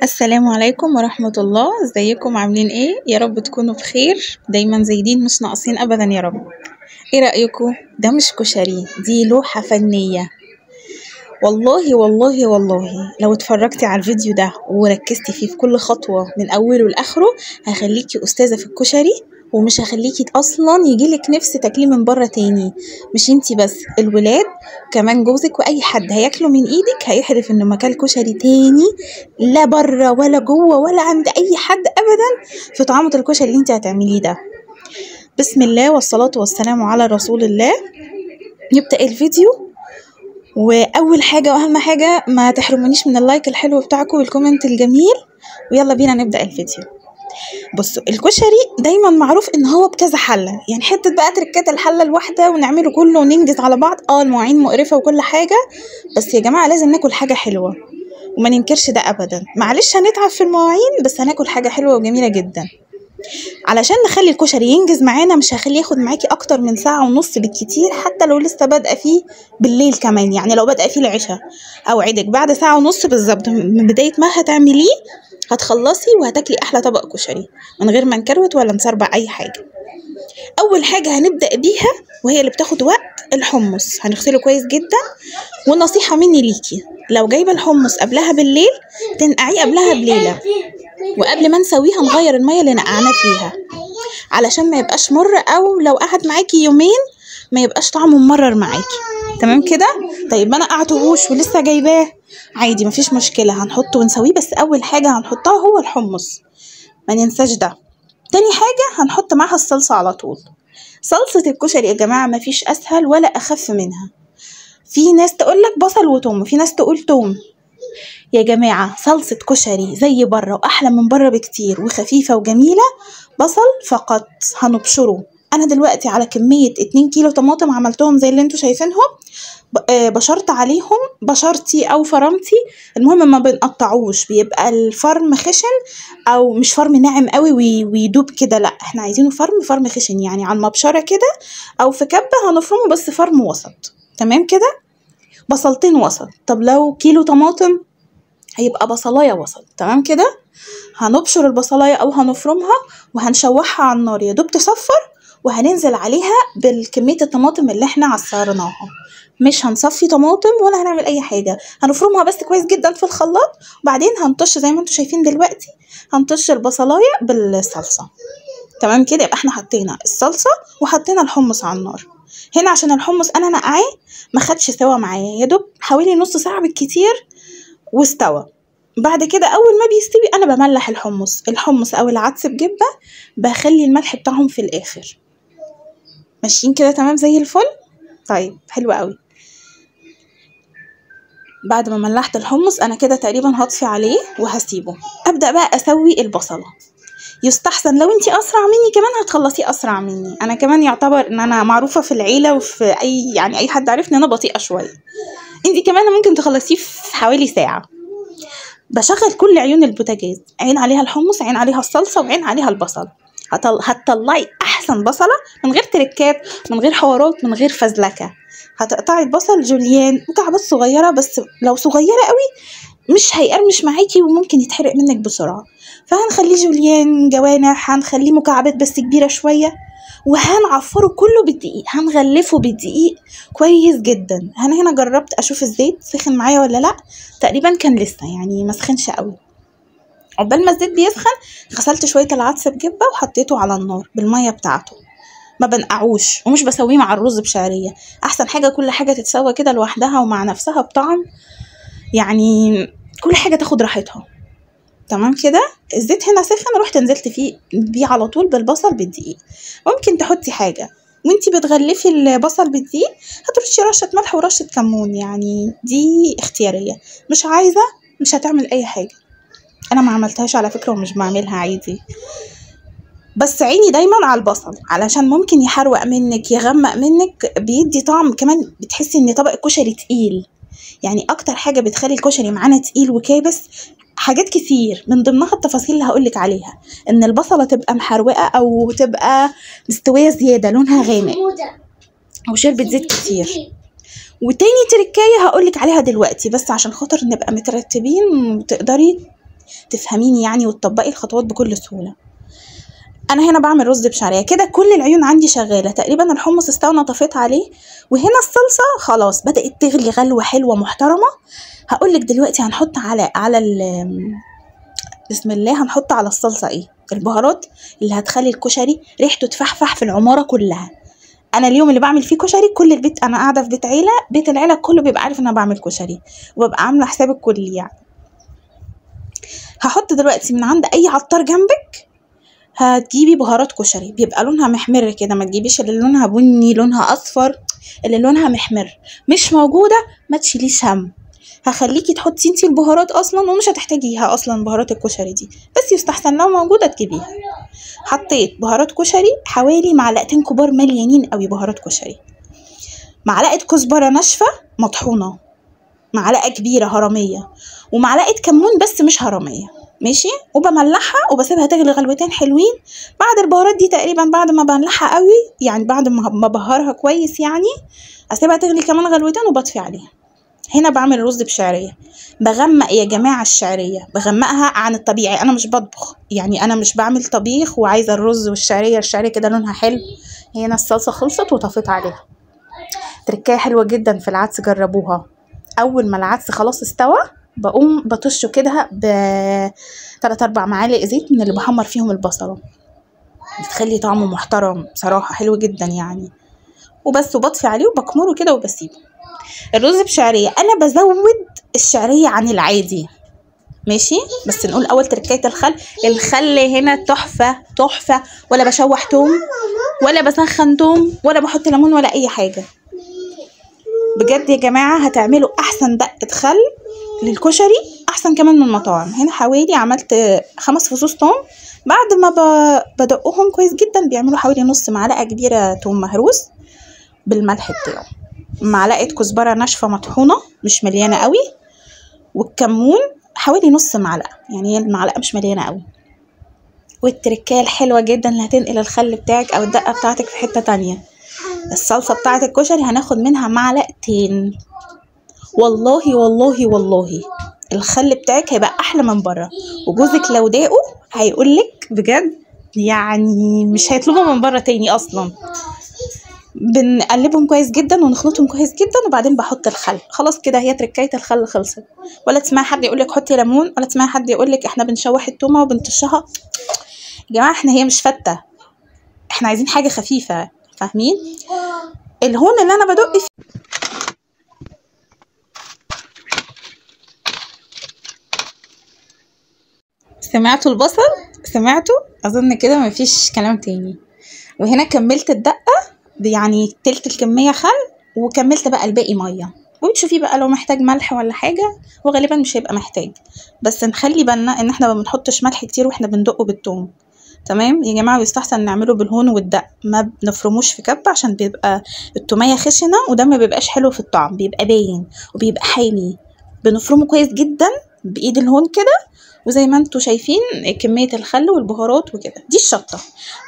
السلام عليكم ورحمة الله. ازيكم عاملين ايه؟ يا رب تكونوا بخير دايما، زايدين مش ناقصين ابدا يا رب. ايه رأيكم؟ ده مش كشري، دي لوحة فنية. والله والله والله لو اتفرجتي على الفيديو ده وركزتي فيه في كل خطوة من اوله لاخره هخليكي استاذة في الكشري، ومش هخليكي اصلا يجيلك نفس تاكليه من بره تاني. مش انتي بس، الولاد كمان، جوزك واي حد هياكله من ايدك هيحلف انه ما كل كشري تاني، لا بره ولا جوه ولا عند اي حد ابدا في طعامة الكشري اللي انتي هتعمليه ده. بسم الله والصلاة والسلام على رسول الله. نبدأ الفيديو. واول حاجة واهم حاجة ما تحرمونيش من ال like الحلو بتاعكم وال comment الجميل، ويلا بينا نبدأ الفيديو. بصوا، الكشري دايما معروف ان هو بكذا حله، يعني حتة بقى تركات الحلة الواحدة ونعمله كله وننجز على بعض. المواعين مقرفة وكل حاجة، بس يا جماعة لازم ناكل حاجة حلوة وما ننكرش ده ابدا. معلش هنتعب في المواعين بس هناكل حاجة حلوة وجميلة جدا. علشان نخلي الكشري ينجز معانا، مش هخليه ياخد معاكي اكتر من ساعة ونص بالكتير، حتى لو لسه بادئه فيه بالليل كمان. يعني لو بادئه فيه العشاء اوعدك بعد ساعة ونص بالظبط من بداية ما هتعمليه هتخلصي وهتاكلي احلى طبق كشري من غير ما نكروت ولا نسربع اي حاجة. اول حاجة هنبدا بيها وهي اللي بتاخد وقت، الحمص. هنغسله كويس جدا، والنصيحة مني ليكي لو جايبه الحمص قبلها بالليل تنقعيه قبلها بليلة، وقبل ما نسويها نغير المية اللي نقعناه فيها علشان ما يبقاش مر، او لو قعد معاكي يومين ما يبقاش طعمه ممرر معاكي. تمام كده؟ طيب ما نقعتهوش ولسه جايباه عادي مفيش مشكلة، هنحطه ونسويه. بس اول حاجة هنحطها هو الحمص، ما ننساش ده. تاني حاجة هنحط معاها الصلصه على طول. صلصه الكشري يا جماعة مفيش اسهل ولا اخف منها. في ناس تقولك بصل وتوم، وفي ناس تقول توم. يا جماعة صلصه كشري زي بره واحلى من بره بكتير، وخفيفة وجميلة. بصل فقط هنبشره. انا دلوقتي على كمية 2 كيلو طماطم عملتهم زي اللي انتوا شايفينهم، بشرت عليهم بشرتي او فرمتي، المهم ما بنقطعوش، بيبقى الفرم خشن او مش فرم ناعم قوي ويدوب كده، لا احنا عايزينه فرم خشن، يعني على المبشره كده او في كبه هنفرمه، بس فرم وسط. تمام كده؟ بصلتين وسط. طب لو كيلو طماطم هيبقى بصلايه وسط. تمام كده؟ هنبشر البصلايه او هنفرمها وهنشوحها على النار يا دوب تصفر، وهننزل عليها بالكمية الطماطم اللي احنا عصرناها. مش هنصفي طماطم ولا هنعمل اي حاجة، هنفرمها بس كويس جدا في الخلاط، وبعدين هنطش زي ما انتم شايفين دلوقتي، هنطش البصلاية بالصلصة. تمام كده؟ يبقى احنا حطينا الصلصة وحطينا الحمص على النار. هنا عشان الحمص انا نقعاه ما خدش سوا معايا، يا دوب حوالي نص ساعة بالكتير واستوى. بعد كده اول ما بيستوي انا بملح الحمص، الحمص او العدس بجبة بخلي الملح بتاعهم في الاخر. ماشيين كده تمام زي الفل؟ طيب حلو قوي. بعد ما ملحت الحمص انا كده تقريبا هطفي عليه وهسيبه. ابدا بقى اسوي البصله. يستحسن لو انتي اسرع مني كمان هتخلصيه اسرع مني. انا كمان يعتبر ان انا معروفة في العيلة وفي اي، يعني اي حد عارفني انا بطيئه شوية. انتي كمان ممكن تخلصيه في حوالي ساعة. بشغل كل عيون البوتاجاز، عين عليها الحمص، عين عليها الصلصه، وعين عليها البصل. هتطلعي احسن بصله من غير تركات، من غير حوارات، من غير فزلكه. هتقطعي البصل جوليان مكعبات صغيرة، بس لو صغيرة قوي مش هيقرمش معاكي وممكن يتحرق منك بسرعة، فهنخليه جوليان جوانح، هنخليه مكعبات بس كبيرة شوية، وهنعفره كله بالدقيق، هنغلفه بالدقيق كويس جدا. انا هنا جربت اشوف الزيت سخن معايا ولا لا، تقريبا كان لسه يعني ما سخنش قوي. عقبال ما الزيت بيسخن غسلت شوية العدس بجبه وحطيته على النار بالمية بتاعته، ما بنقعوش ومش بسويه مع الرز بشعريه. احسن حاجة كل حاجة تتسوى كده لوحدها ومع نفسها بطعم، يعني كل حاجة تاخد راحتها. تمام كده؟ الزيت هنا سخن، رحت نزلت فيه بيه على طول بالبصل بالدقيق. ممكن تحطي حاجة وانتي بتغلفي البصل بالدقيق، هترشي رشه ملح ورشه كمون، يعني دي اختيارية، مش عايزه مش هتعمل اي حاجة. انا ما عملتهاش على فكرة ومش بعملها عادي، بس عيني دايما على البصل علشان ممكن يحروق منك، يغمق منك، بيدي طعم كمان. بتحسي ان طبق الكشري تقيل. يعني اكتر حاجة بتخلي الكشري معانا تقيل وكابس حاجات كتير، من ضمنها التفاصيل اللي هقولك عليها، ان البصله تبقى محروقة او تبقى مستوية زيادة، لونها غامق، او شربت زيت كتير. وتاني تركايه هقولك عليها دلوقتي بس عشان خاطر نبقى مترتبين وتقدري تفهميني يعني وتطبقي الخطوات بكل سهولة. انا هنا بعمل رز بشعريه كده، كل العيون عندي شغالة تقريبا. الحمص استوى انا طفيت عليه، وهنا الصلصه خلاص بدات تغلي غلوه حلوة محترمه. هقولك دلوقتي هنحط على بسم الله، هنحط على الصلصه ايه البهارات اللي هتخلي الكشري ريحته تفحفح في العمارة كلها. انا اليوم اللي بعمل فيه كشري كل البيت، انا قاعدة في بيت عيله، بيت العيلة كله بيبقى عارف ان انا بعمل كشري، وببقى عامله حساب الكل يعني. هحط دلوقتي من عند اي عطار جنبك هتجيبي بهارات كشري، بيبقى لونها محمر كده، ما تجيبيش اللي لونها بني لونها اصفر، اللي لونها محمر. مش موجودة ما تشيليش هم، هخليكي تحطي انتي البهارات اصلا ومش هتحتاجيها اصلا بهارات الكشري دي، بس يستحسن لو موجودة تجيبيها. حطيت بهارات كشري حوالي معلقتين كبار مليانين قوي بهارات كشري، معلقه كزبره ناشفة مطحونه، معلقه كبيرة هرميه، ومعلقة كمون بس مش هرميه، ماشي. وبملحها وبسيبها تغلي غلوتين حلوين. بعد البهارات دي تقريبا بعد ما بملحها قوي يعني، بعد ما بهرها كويس يعني، اسيبها تغلي كمان غلوتين وبطفي عليها. هنا بعمل رز بشعريه، بغمق يا جماعة الشعرية، بغمقها عن الطبيعي. انا مش بطبخ يعني، انا مش بعمل طبيخ وعايزه الرز والشعريه، الشعرية كده لونها حلو. هنا الصلصه خلصت وطفيت عليها. تركايه حلوة جدا في العدس، جربوها. اول ما العدس خلاص استوى بقوم بطشه كده ب 3-4 معالق زيت من اللي بحمر فيهم البصله، بتخلي طعمه محترم بصراحة، حلو جدا يعني. وبس، وبطفي عليه وبكمره كده وبسيبه. الرز بشعريه انا بزود الشعرية عن العادي، ماشي. بس نقول اول تركايه الخل. الخل هنا تحفة تحفة، ولا بشوح توم ولا بسخن توم ولا بحط ليمون ولا اي حاجة. بجد يا جماعة هتعملوا احسن دقه خل للكشري، احسن كمان من المطاعم. هنا حوالي عملت 5 فصوص توم، بعد ما بدقهم كويس جدا بيعملوا حوالي نص معلقه كبيرة توم مهروس بالملح بتاعه، معلقه كزبره ناشفة مطحونه مش مليانة قوي، والكمون حوالي نص معلقه، يعني المعلقة مش مليانة قوي. والتركايه الحلوة جدا اللي هتنقل الخل بتاعك او الدقة بتاعتك في حتة تانية. الصلصه بتاعه الكشري هناخد منها معلقتين، والله والله والله الخل بتاعك هيبقى احلى من بره، وجوزك لو داقه هيقولك بجد يعني مش هيطلبه من بره تاني اصلا. بنقلبهم كويس جدا ونخلطهم كويس جدا، وبعدين بحط الخل. خلاص كده هي تركايه الخل خلصت. ولا تسمعي حد يقولك حطي ليمون، ولا تسمعي حد يقولك احنا بنشوح التومه وبنطشها. يا جماعة احنا هي مش فته، احنا عايزين حاجة خفيفة، فاهمين؟ الهون اللي انا بدق فيه سمعتوا البصل؟ سمعتوا؟ اظن كده مفيش كلام تاني. وهنا كملت الدقة يعني تلت الكمية خل، وكملت بقى الباقي مية، وتشوفي بقى لو محتاج ملح ولا حاجة، وغالبا مش هيبقى محتاج، بس نخلي بالنا ان احنا ما بنحطش ملح كتير واحنا بندقه بالثوم. تمام يا جماعة؟ ويستحسن نعمله بالهون والدق، ما بنفرموش في كبه عشان بيبقى التوميه خشنه، وده ما بيبقاش حلو في الطعم، بيبقى باين وبيبقى حامي. بنفرمه كويس جدا بايد الهون كده، وزي ما انتوا شايفين كمية الخل والبهارات وكده. دي الشطه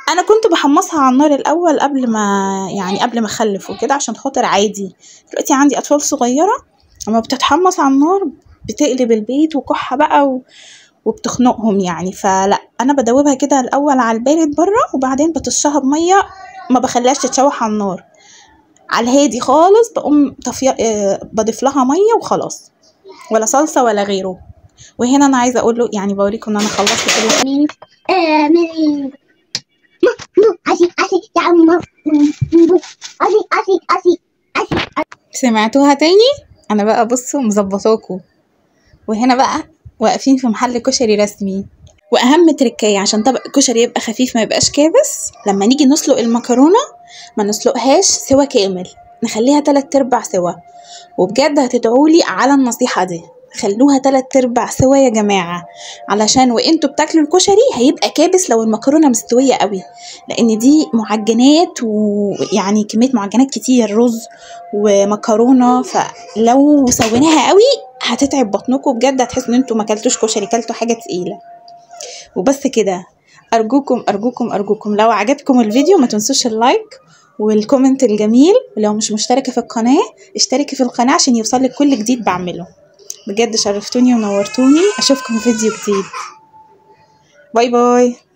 انا كنت بحمصها على النار الاول قبل ما يعني قبل ما اخلف وكده عشان خاطر عادي. دلوقتي عندي اطفال صغيرة، لما بتتحمص على النار بتقلب البيت وكحه بقى وبتخنقهم يعني، فلا انا بدوبها كده الاول على البارد بره، وبعدين بطشها بميه، ما بخليهاش تتشوح على النار، على الهادي خالص بقوم طفيه، بضيف لها مية وخلاص، ولا صلصه ولا غيره. وهنا انا عايزه اقول له يعني بوريكم ان انا خلصت كل حاجة. سمعتوها تاني؟ انا بقى بصوا مظبطاكوا. وهنا بقى واقفين في محل كشري رسمي. واهم تركايه عشان طبق الكشري يبقى خفيف ما يبقاش كابس، لما نيجي نسلق المكرونه ما نسلقهاش سوا كامل، نخليها 3/4 سوا. وبجد هتدعولي على النصيحة دي، خلوها 3/4 سوا يا جماعة، علشان وانتوا بتاكلوا الكشري هيبقى كابس لو المكرونه مستوية قوي، لان دي معجنات، ويعني كمية معجنات كتير، رز ومكرونه، فلو سويناها قوي هتتعب بطنكم بجد، هتحسوا ان انتوا ما اكلتوش كشري، كلتوا حاجة تقيلة. وبس كده، ارجوكم ارجوكم ارجوكم لو عجبكم الفيديو ما تنسوش ال like وال comment الجميل، ولو مش مشتركة في القناة اشتركي في القناة عشان يوصلك كل جديد بعمله. بجد شرفتوني ونورتوني. اشوفكم في فيديو جديد. bye bye.